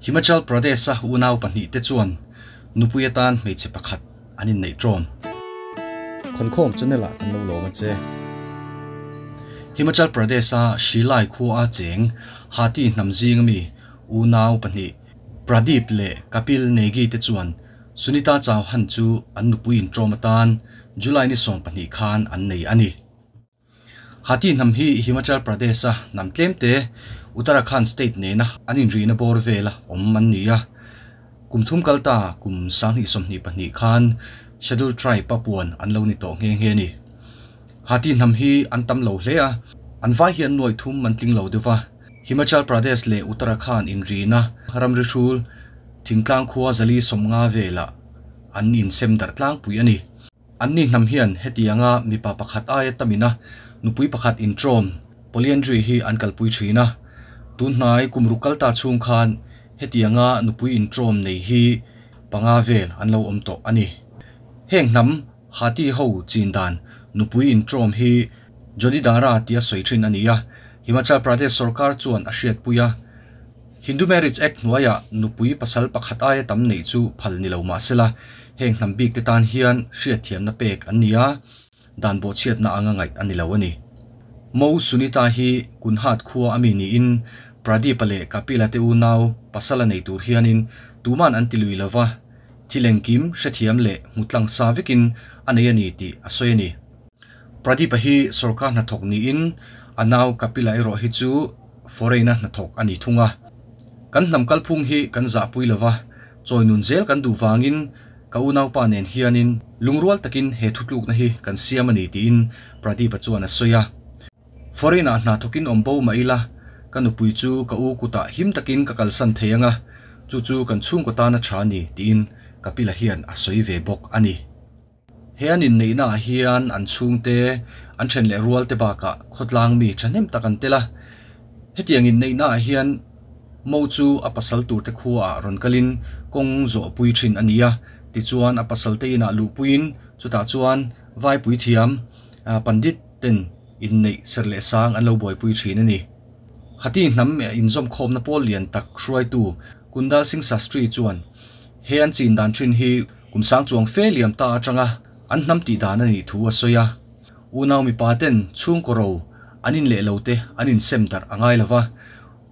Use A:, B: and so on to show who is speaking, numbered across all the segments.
A: Himachal Pradesh-a unau pahnihte chuan nupui atan hmeichhe pakhat an inneih ṭawm. Khawnkhawm channel-ah kan lo lawm a che. Himachal Pradesh-a Shilai khua a cheng Hati hnam zing ami unau pahnih Pradeep leh Kapil Negi te chuan Sunita Chauhan chu an nupui inṭawm atan July ni 12 khan an nei a ni. Hati hnam hi Himachal Pradesh-a hnam tlemte Uttarakhand state nena an inrihna bawr vela awm an ni a. Kum thum kal ta kum 2022 khan Scheduled Tribe a puan an lo ni tawh nghe nghe a ni. Hati hnam hi an tam lo hle a, an vai hian nuai thum an tling lo deuh va. Himachal Pradesh leh Uttarakhand inrihna ramri hrul thingtlang khua 450 velah an insem darh tlangpui a ni. Anni hnam hian hetianga mipa pakhat aia tamina nupui pakhat intrawm, polyandry, hi an kalpui thin a. Tun hnai kum ruk kal ta chhung khan hetianga nupui intrawm nei hi panga vel an lo awm tawh a ni. Heng hnam Hati ho chin dan nupui intrawm hi Jodidara tia sawi thin a ni a, Himachal Pradesh sorkar chuan a hriatpui a. Hindu Marriage Act hnuaiah nupui pasal pakhat aia tam neih chu phal ni lo mah sela, heng hnam bik te tan hian hriatthiamna pek an ni a, dan bawhchhiatna anga ngaih a ni lo a ni. Mo Sunita hi Kunhat khua a mi niin Pradeep-a leh Kapila te unau pasal a nei tur hianin tuman an ti lui lova, thil engkim hrethiam leh hmu tlang sa vekin a nei a ni tih a sawi a ni. Pradeep-a hi sorkar hnathawk niin a nau Kapila erawh hi chu foreign-a hnathawk a ni thung a. Kan hnam kalphung hi kan zahpui lova, chawi nun zel kan duh vangin ka unaupa nen hianin lungrual takin he thutlukna hi kan siam a ni tiin Pradeep-a chuan a sawi a. Foreign-ah hna thawkin awm bo mah ila, ka nupui chu ka u kutah him takin ka kalsan thei ang a, chu chu kan chhungkaw tan a tha a ni tiin Kapila hian a sawi ve bawk a ni. He an inneihnaah hian an chhungte, an then leh rualte bakah khawtlang mi thahnem tak an tel a. Hetiang inneihnaah hian Mo chu a pasal turte khuaah rawn kalin kawng zawhpui thin a ni a. Tichuan a pasalte inah luhpuiin chutah chuan vaipui thiam Pandit ten inneih serh leh sang an lo buaipui thin a ni. Hati hnam inzawmkhawmna pawl lian tak hruaitu Kundal Singh Shastri chuan he an chin dan thin hi Kum sang chuang fe liam ta atanga an hnam tih dan a nih thu a sawi a. Unau mipa ten chhungkaw ro an in leh lo te an insem darh a ngai lova,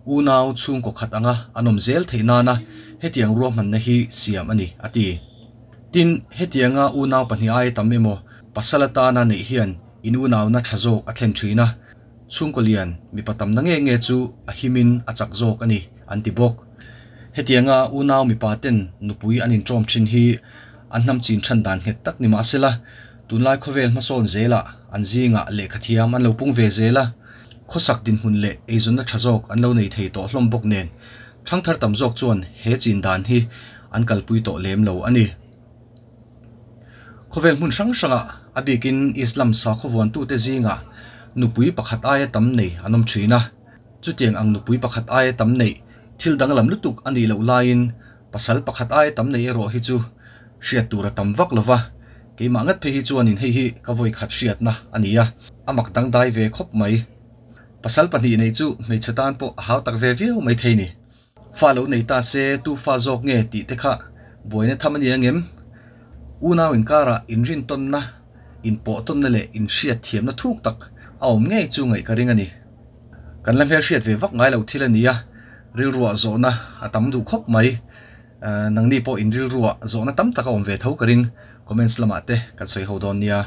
A: unau chhungkaw khat anga an awm zel theih nana hetiang ruahmanna hi siam a ni, a ti. Tin, hetianga unau pahnih aia tam emaw pasal atana neih hian in unauna tha zawk a thlen thin a, Chhungkaw lian mipa tamna nge nge chu a himin a chak zawk a ni, an ti bawk. Hetianga unau mipa ten nupui an inṭawm ṭhin hi an hnam chin ṭhan dan nghet tak ni mah sela, tunlai khawvel hmasawn zelah an zingah lehkha thiam an lo pung ve zel a, khawsak dinhmun leh eizawnna ṭha zawk an lo nei thei tawh hlawm bawk nen, ṭhangthar tam zawk chuan he chin dan hi an kalpui tawh lem lo a ni. Khawvel hmun hrang hrangah a bikin Islam sakhaw vuantute zingah nupui pakhat aia tam nei an awm thin a. Chutiang ang nupui pakhat aia tam neih thil danglam lutuk a nih loh laiin pasal pakhat aia tam nei erawh hi chu hriat tur a tam vak lo va, keimah ngat phei hi chuanin hei hi ka vawi khat hriatna a ni a, a mak dangdai ve khawp mai. Pasal pahnih nei chu hmeichhe tan pawh a hau tak ve viau maithei ni. Fa lo nei ta se tu fa zawk nge tih te kha buaina tham a ni ang em? Unau inkarah inrintawnna, inpawhtawnna leh inhriatthiamna thuk tak a awm ngei chu ngaih ka ring a ni. Kan la hmelhriat ve vak ngai lo thil a ni a, rilruah zawhna a tam duh khawp mai. Nangni pawh inrilruah zawhna tam tak a awm ve tho ka ring. Comments lamah te kan sawi ho dawn nia.